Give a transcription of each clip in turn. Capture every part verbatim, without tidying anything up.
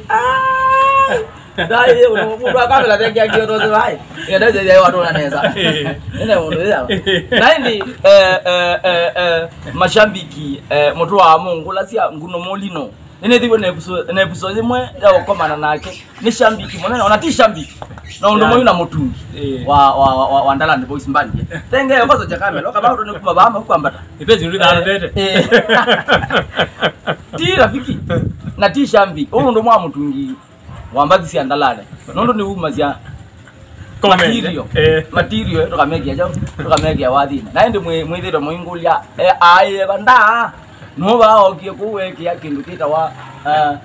Ai! Ndai, mũndũ akamela thengia kĩoto se vai. Ngenda se yai watu na nesa. Ene mũndũ ya. Na indi, eh, eh, eh, eh, mashambiki, eh, mũtũ wa Mungu, lasia nguno molino. Nĩnĩthĩwe na episode, na episode ĩmwe ya ũkomana nake. Nĩ shambiki mũnene, ona ti shambiki. Na ũndũ mwayu na mũtungi wa, wa, wa, wa, wa Ndalani Boys Band. Tenge, kosa cha kamera, kama ũndũ nĩ kuma bama kwambata. Ipezi ndio tete. Eh. Ti rafiki. Na ti shambiki. Ũyũ ũndũ mwa mũtungi wa mbathi sya Ndalani. Nũndũ nĩ uma sya material. Eh. Material, eh, tũkamekĩa chao, tũkamekĩa wathina. Na ĩndĩ mwĩ-, mwĩthĩtwe mũingũlya, eh, aĩ, eva ndaa. No vaokie kũwekĩa kĩndũ kĩtawa, eh,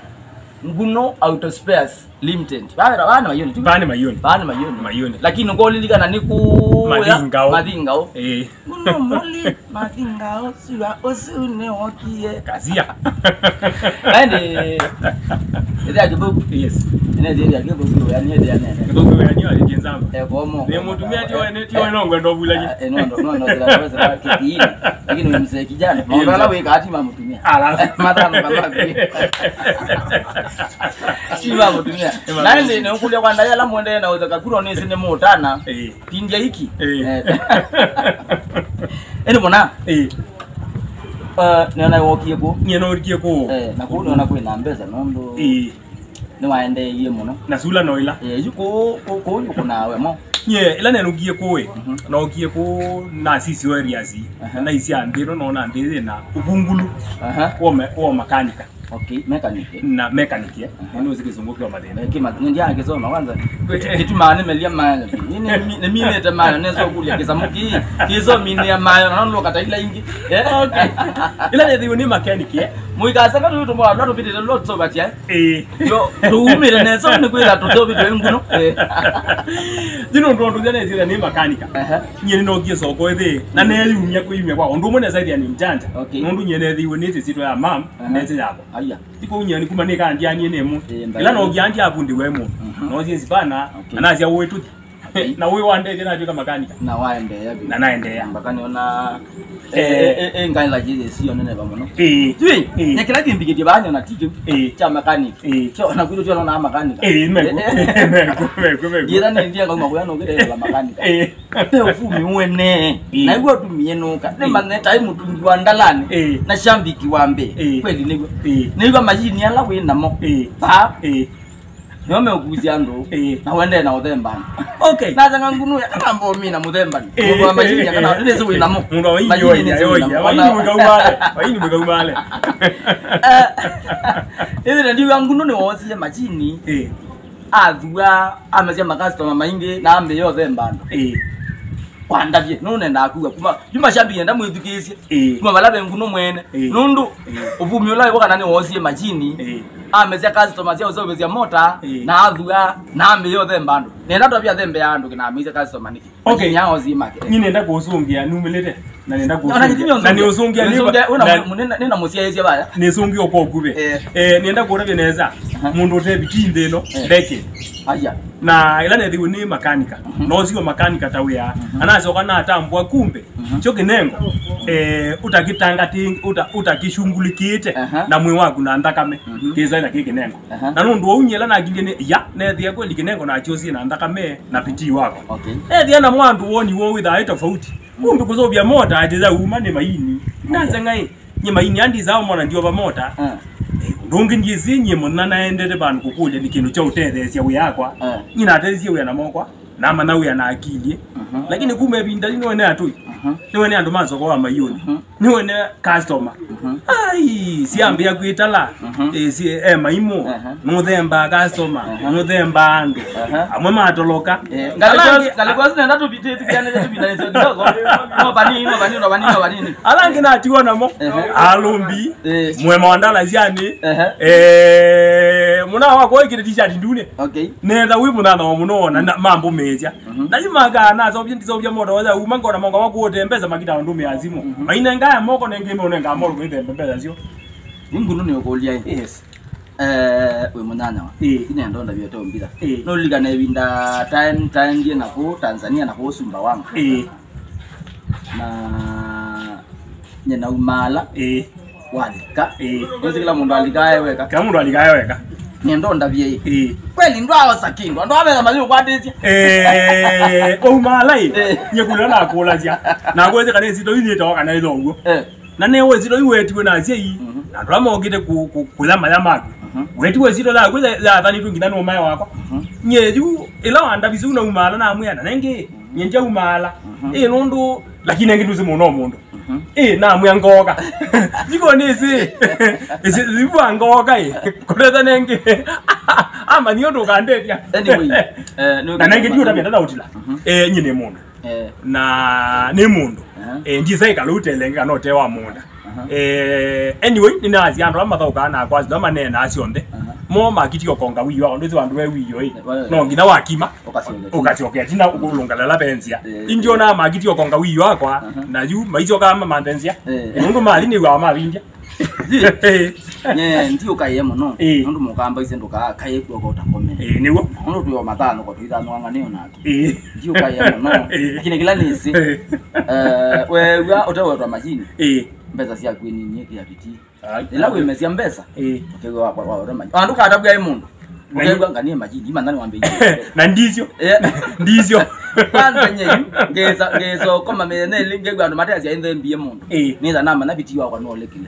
Nguno Auto Spares Limited. Vaa, vaa nĩ Mayuni, ti? Vaa nĩ Mayuni. Vaa nĩ Mayuni. Mayuni. Lakini ũkolilikana nĩ kũya Mathingaũ. Mathingaũ. Eh. Nguno moli Mathingaũ, sua ũsu nĩ wokie. Kasia. Ende, ĩthĩa Kĩthũngũ. Yes. Ene ĩthĩa Kĩthũngũ, yani ĩthĩa nene. Kĩthũngũ yani wali kĩnzamba. Eh, komo. Nĩ mũtumia ti wa, nĩ ti wa, no ngwenda ũvulany'e. Eh, no, no, no, no, zila, zila, kĩthini. Lakini ni mzee kijana. Maũndũ ala wĩkaa ti ma mũtumia. Ala. Mathano kama. Ti ma mũtumia. Ti ma mũtumia. Na ĩndĩ nĩ ũkũlya kwa ndaĩ ala mwendee na ũtheka kuro nĩ ĩsĩ nĩ mũtana. Eh. Tindia iki. Eh. Eh. Ĩndĩ mũna. Eh. Eh, nĩona wokie kũ. Nyie nokie kũ. Eh, na kũ nĩona kwĩ na mbesa nũndũ. Eh. Nĩwaendeeie mũno. Na sula no ila. Eh, yu kũ, kũ, kũ, yu kũnawe mo. Nyie, ila nenũkie kũĩ. Mhm. Nokie kũ na sisi warriors. Aha. Na isi nthĩ ĩno, nona nthĩ ĩna ũvungulu. Aha. Wa me-, wa makanika. Okay, mechanic. Na mechanic, eh. Aha. Nĩ ũsike kĩsũngũ kĩa mathĩna. Eh, kĩma-, nĩ ndia kĩsoma kwanza. Kĩtumaa nĩ melia mayo. Nĩ, nĩ, nĩ, nĩ minĩte mayo, nĩ sokũlya kĩsamũ kĩ. Kĩsomi nĩ mayo, na nũka ta ila ingĩ. Eh? Okay. Ila nĩ thiwe nĩ mechanic, eh. Mũikasaka tu tũmwa, tũpitĩte lots of atia. Eh. Yo, tuumĩte nesa nĩ kwĩtha tũteũvĩtwe nguno. Eh. Zino ndo ndo jana zira nĩ makanika. Aha. Nyie nĩ nokie soko ĩthĩ, na neyumia kwĩyumia kwa. Ũndũ ũmwe nesa ĩthĩa nĩ mjanja. Okay. Nũndũ nyie nethiwe nĩ sisito ya mam, aha, nese yako. Aya. Iko nyie nĩ kuma nĩ kandianie nĩ mu. Eh, ila no kiandi abundi we mu. Mhm. No sie sibana, okay, na nasia wetu. Okay. Na wewe wandethia na tuka makanika. Na waendeea. Na naendeea. Mpaka niona, eh, eh, eh, eh, ngaila jile sio nene va mũno. Eh. Tui, eh, nĩ kĩla kĩmbikĩtie vaa nyona ti kĩu. Eh. Kya mechanic. Eh. Kyo na kwĩtũ tyo na mechanic. Eh, meko. Eh, eh. Meko, meko, meko. Yĩla nĩ ndia ngauma kuya no kĩte la mechanic. Eh. Te ũvumi wene. Eh. Na igua tumie nuka. Eh. Nĩ mane tai mũtungi wa Ndalani. Eh. Na shambiki wa mbee. Eh. Kweli nĩguo. Eh. Nĩguo majini ala wĩ namo. Eh. Pa. Eh. Nĩo meũkusya andũ, ĩĩ, na wendee na ũthemba andũ. Okay. Nasanga ngunu ya kana mbomi na mũthemba nĩ. Ĩĩ. Mũndũ wa machine ya kana, ĩĩ, nĩsĩ wĩ namo. Mũndũ wa machine nĩsĩ wĩ namo. Waini mũkaumale. Waini mũkaumale. Eh, ĩĩ, na ndiwa ngunu nĩ woosie machine. Ĩĩ. Athua, amesya makastoma maingĩ, na ambĩĩa ũthemba andũ. Ĩĩ. Kwandavye, nũnendaa kuwa kuma, yu mashabiki enda mwĩthukĩĩsye. Ĩĩ. Kuma vala ve nguno mwene. Ĩĩ. Nũndũ, ĩĩ, ũvumi ũla wĩvo kana nĩwoosie machine, ĩĩ, amesya customer sya ũseũvĩsya mota, ĩĩ, na athua, na ambĩĩa ũthemba andũ. Nenda twavya athembea andũ kĩna amĩisya customer nĩkĩ? Okay. Machine yaosie make. Nyi nenda kũsũngĩa numĩlĩte. Na nenda kũsũngĩa. Na nĩũsũngĩa, nĩũsũngĩa, nĩna mũsyaĩĩsya vaya. Nĩsũngĩa ũkokuvĩ. Eh. Eh, nenda kũtavya nesa. Aha. Mũndũ ũtevitii nthĩ ĩno, eh, ndeke. Aya. Na ĩla nethiwe nĩ makanika. Mhm. Nosiwe makanika ta wĩa. Mhm. Anacoka natambua kumbe. Mhm. Kyo kĩnengo, eh, ũtakĩtangatĩ-, ũta-, ũtakĩshungulikĩte, aha, na mwĩ waku na nthakame, mhm, kĩsa na kĩ kĩnengo. Aha. Na nũndũ ũu nyie ĩla nakilyĩ nĩ, ya, nethĩa kweli kĩnengo nakyosie na nthakame na pitii wakwa. Okay. Ethĩa namo andũ woni woo wĩthaa wĩ tofauti. Kumbe kũseũvya mota atĩ ya uma nĩ maini. Naseng'ai, nye maini andi saa mona ndiova mota. Ah. Eh, ũndũ ũngĩ ndiĩsĩ nyie mũna naendete vandũ kũkũlya nĩ kĩndũ kya ũtetheesya wĩa wakwa. Ah. Nyie natetheesye wĩa na mokwa. Namanya wĩa na akili. Mhm. Lakini kuma ĩvinda yĩu nĩwene atũi. Mhm. Nĩwene andũ ma soko wa maiũnĩ. Mhm. Nĩwene customer. Mhm. Ai, siambĩa kwĩtala. Mhm. Eh, si, eh, maimũ. Aha. Nũthembaa customer. Aha. Nũthembaa andũ. Aha. Amwe matoloka. Eh, ngalĩko, ala angĩ, ngalĩko nenda tũvitĩe tũkianĩte tũvindanĩsyo kidogo. No vanini, no vanini, no vanini, no vanini. Ala angĩ natiwa namo. Ehe. Alũmbi. Eh. Mwema wa ndala syani. Ehe. Eh, mũna wakwa wĩkĩte t-shirt ndune. Okay. Netha wĩ mũthana wa mũno na, na mambo meja. Mhm. Na yu makaa nasovya, ndisovya moto wa uma ngona monga wa kuote mbesa makita ndũmĩa simũ. Mhm. Mainenga ya moko nenge no nenga moro kwĩthembe mbesa syo. Ngundu nĩ ũkũlya ĩ. Yes. Eh, wĩ mũnyanya wa. Ĩĩ. Ine ndonda vyo to mbira. Ĩĩ. No likana ĩvinda time, time ndie na kũ Tanzania na kũ sumba wangu. Ĩĩ. Na nye na umala. Ĩĩ. Walika. Ĩĩ. Nĩsĩ kĩla mũndũ alikae weka. Kĩla mũndũ alikae weka. Nĩenda ũndavye ĩ. Ĩĩ. Kweli ndwaosa kĩndũ, andũ avetha mathi ũkwatĩsye. Eh, waumala ĩ. Eh. Nye kũlĩa nakũlasya. Na kwete kana ĩsito ĩnyĩtawa kana ĩtho ũguo. Eh. Na nĩ ĩsito ĩwetiwe na asyai. Mhm. Na andũ amokĩte kũya maya maku. Mhm. Wetiwe ĩsito yaku yathanĩtwe nginya nũmae wakwa. Mhm. Nye yu ĩla wandavisye unaumala namwĩa na nengĩ. Mhm. Nye ndyaumala. Mhm. Ĩ nũndũ lakini nengĩ ndusĩ mũno mũndũ. Mhm. Ĩ, namwĩa ngooka. Jiko nĩsĩ. Ĩsĩ, ĩvua ngooka ĩ. Kũretha nengĩ. Ama nĩ ũndũ ũkandethya. Anyway, eh, nĩ na nengĩ ndiũtavya ndanaũtila. Mhm. Eh, nyie nĩ mũndũ. Eh. Na nĩ mũndũ. Eh. Eh, ndisai kalũtelenge kana ũte wa mũũnda. Aha. Eh, anyway, nĩnasya andũ ala mathaukaa na kwasila maneenaa syonthe. Aha. Mo makitie ũkonga wĩoo, ũndũ ũsĩ vandũ ve wĩoo ĩ. Eh, no nginya wakima. Ũkasyokea tina. Ũkasyokea tina ũkũlũngalala ve nzĩa. Eh. Indio na makitie ũkonga wĩoo akwa, aha, na yu maisyokaa mamanthe nzĩa. Eh. Nũndũ mali nĩw'aa mavindya. Nye ndiũkaĩe mũno. Eh. Nũndũ mũkamba ise ndũkakaĩe kw'oko ũtakome. Eh, nĩw'o. Nũndũ twĩ o mathanũko tũithanũanga nĩyo nake. Eh. Ndiũkaĩe mũno. Eh. Lakini kĩla nĩsĩ. Eh. Eh, weew'a ũtewetwa machine. Eh. Mbesa syaku ĩninie kĩa vitii. Ai. Ĩla wĩmesya mbesa, ĩĩ, ũkew'a wa, wa, wa, wa, andũ katavw'a ĩ mũndũ. Na ũkew'a nganie majini, imana nĩ wambĩie. Na ndisyo. Eh. Ndisyo. Kwanza nye yu, ngesa, ngesa koma mene ili ngew'a andũ mateasya ĩnthembie mũndũ. Ĩĩ. Nĩtha namanya vitii wakwa nũolekile.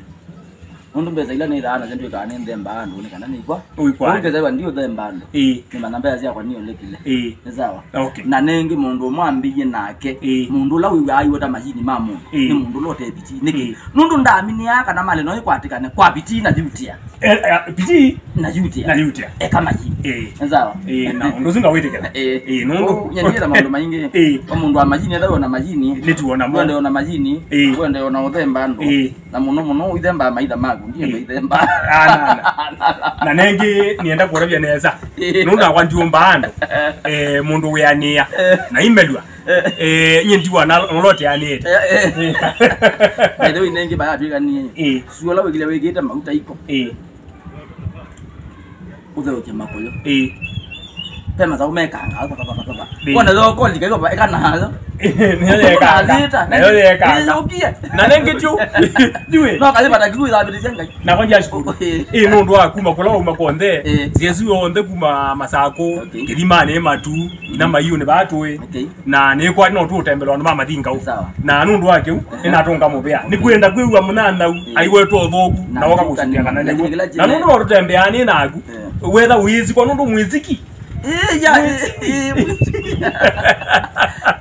Nũndũ mbesa ila nĩthaa nasyo ndwĩkaa nĩ nthemba andũ nĩ kana nĩkwa. Ũikwa. Ũndũ ngesa ndiũthemba andũ. Ĩĩ. Nĩmanya mbesa syakwa nĩolekile. Ĩĩ. Nĩ sawa. Okay. Na nengĩ mũndũ ũmwe ambĩie nake, ĩĩ, mũndũ ũla wĩw'aa aiweta majini ma mũndũ, ĩĩ, nĩ mũndũ ũla ũte vitii. Nĩkĩ? Ĩĩ. Nũndũ ndaminĩaa kana mali no ĩkwatĩkane kwa vitii na yutia. Eh, eh, vitii? Na yutia. Na yutia. Eka majini. Ĩĩ. Nĩ sawa? Ĩĩ, na ũndũ ũsu ngawĩtĩkĩla. Ĩĩ. Ĩĩ, nũndũ. Ũu, nyendie na maũndũ maingĩ. Ĩĩ. Kwa mũndũ wa majini, ethĩwa na majini. Nĩtuona mo. Wende ona majini. Ĩĩ. Wende ona ũthemba andũ. Ĩĩ. Na mũno mũno ũithembaa maitha maku, ndiye, ĩĩ, maithembaa. Ah, na, na. Na nengĩ nĩenda kũtavya nesa. Ĩĩ. Nũndũ nakwa ndiũmbaa andũ. Eh, mũndũ wĩanĩa. Eh. Na imelwa. Eh. Eh, nye ndiwa na noloteanĩte. Eh, eh. By the way, nengĩ bayatwĩkanie. Ĩĩ. Suola wĩkile wĩkĩte mauta iko. Ĩĩ. Ũtheũkye makũyũ. Ĩĩ. Pe mathau mekanga, papa, papa, papa. Ĩĩ. Wona thoko lika iko eka nayo. Nĩyo yekanga. Nayo yekanga. Nĩyo yũkie. Na nengĩ tu. Jue. No kathi bata kiu ithabĩtĩsya Ngai. Na kwa ndia shukuru. Ĩĩ. Ĩĩ, nũndũ wa kuma kũla wauma kwonthe. Ĩĩ. Jesu yonthe kuma Masakũ, okay, Kĩthimanĩ, Matu, ina Maiũ nĩ batũĩ. Okay. Na nĩkwati no tũũtembelwa andũ ma mathinga ũ. Sawa. Na nũndũ wa kĩu, ehe, nĩnatũnga mũvea. Nĩkwenda kwĩw'a mũnyanyaũ, eh, aiwetwa ũthũku, na, na oka kũsũvĩa kana nĩw'o. Na nũndũ no tũtembeaa nĩ naku. Eh. Wetha ũyĩsikwa nũndũ mwĩsiki. Eh, ya, eh, eh, mwĩsiki.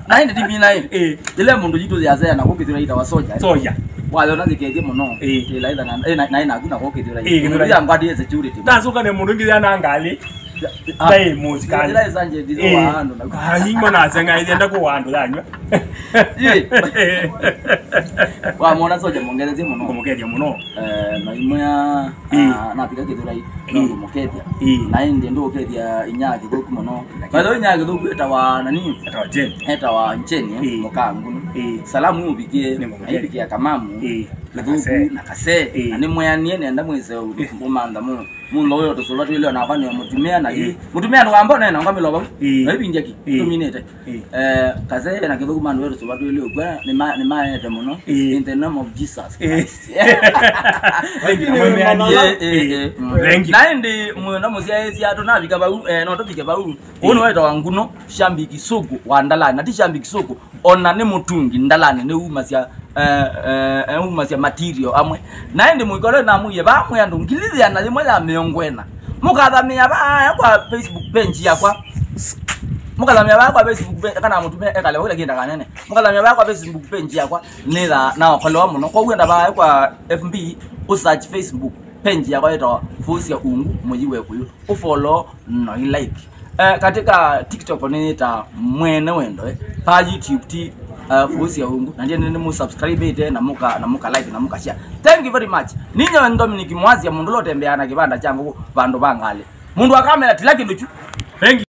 Na ĩndĩ ndimina ĩ. Eh. Ĩla mũndũ yitũ yasea na kũkĩthĩra ita wa soja. Soja. Wayona thikethie mũno. Eh. Ĩla ĩtha na, eh, na, na, naku na kũkĩthĩra. Eh, kĩthĩra. Mũndũ ya ngwati ya security. Ndasũka nĩ mũndũ ngĩthĩa na ngalĩ. Ah. Ndaĩ mũsikali. Ĩla ĩsanje nditũ, eh, wa andũ na. Ai, mwana asenga, ĩthĩa ndakũ wa andũ yanywa. Ye. Wamwona soja mũngethetie mũno. Ngũmũkethia mũno. Eh, na imwe ya, ĩĩ, ah, napika Kĩthũrai, ĩĩ, no ngũmũkethia. Ĩĩ. Na ĩndĩ ndũkethia inya Kĩthũku mũno. Lakini by the way, inya Kĩthũku etawa nani? Etawa Jane. Etawa Jane, eh, ĩĩ, mũkangunu. Ĩĩ. Salamu ũvikie, nĩngũmũkethia, na ivikia Kamamu, ĩĩ, na Kĩthũku, Kasee, na Kasee. Ĩĩ. Na nĩmweanie nenda mwĩse, ĩĩ, mũmantha mũno. Mũndũ ũyũ tũsũva twĩlĩ ona kwa nĩ mũtumĩa na, ĩĩ, mũtumĩa nĩ wamba nena ngwa mĩlovo. Ĩĩ. Na ĩvindia ki, ĩĩ, tũminĩte. Ĩĩ. Eh, Kasee na Kĩthũku mandũ wetu tũsũva twĩlĩ ũkw'a nĩ ma-, nĩ maete mũno. Ĩĩ. In the name of Jesus Christ. Thank you. Ĩĩ, ĩĩ, ĩĩ. Mm. Thank you. Na ĩndĩ mũno mũsyaĩĩsya tũnavika vau, eh, no tũvike vau. Ũũ nĩwe wĩtawa Nguno, Shambi Kisugu wa Ndalani. Na ti Shambi Kisugu, ona nĩ mũtungi Ndalani, nĩ umasya, eh, eh, eh, umasya material amwe. Na ĩndĩ mũikolo namwĩie, vaa mwĩ andũ ngili ĩana yĩmwe ya mĩongo ĩna. Mũkathamĩa vaa kwa Facebook page yakwa. Mũkathamĩa vaa kwa Facebook page, kana mũtume ekale vau, lakini ndakanene. Mũkathamĩa vaa kwa Facebook page yakwa, nĩtha naokolewa mũno. Kwoou enda vaa kwa F B, ũsearch Facebook page yakwa yĩtawa Fũsya Ungu Mũyi Wekũyũ. Ũfollow no i like. Eh, katika TikTok nĩyĩta Mwene Wendo, eh. Pa YouTube ti, eh, Fũsya Ungu. Na ndiye nĩ mũsubscribe ĩte na mũka, na mũka like na mũka share. Thank you very much. Ninyo Dominic Mwasya, mũndũ ũla ũtembeaa na kĩvanda kya ngũkũ vandũ va ngalĩ. Mũndũ wa kamera tila kĩndũ kyu. Thank you.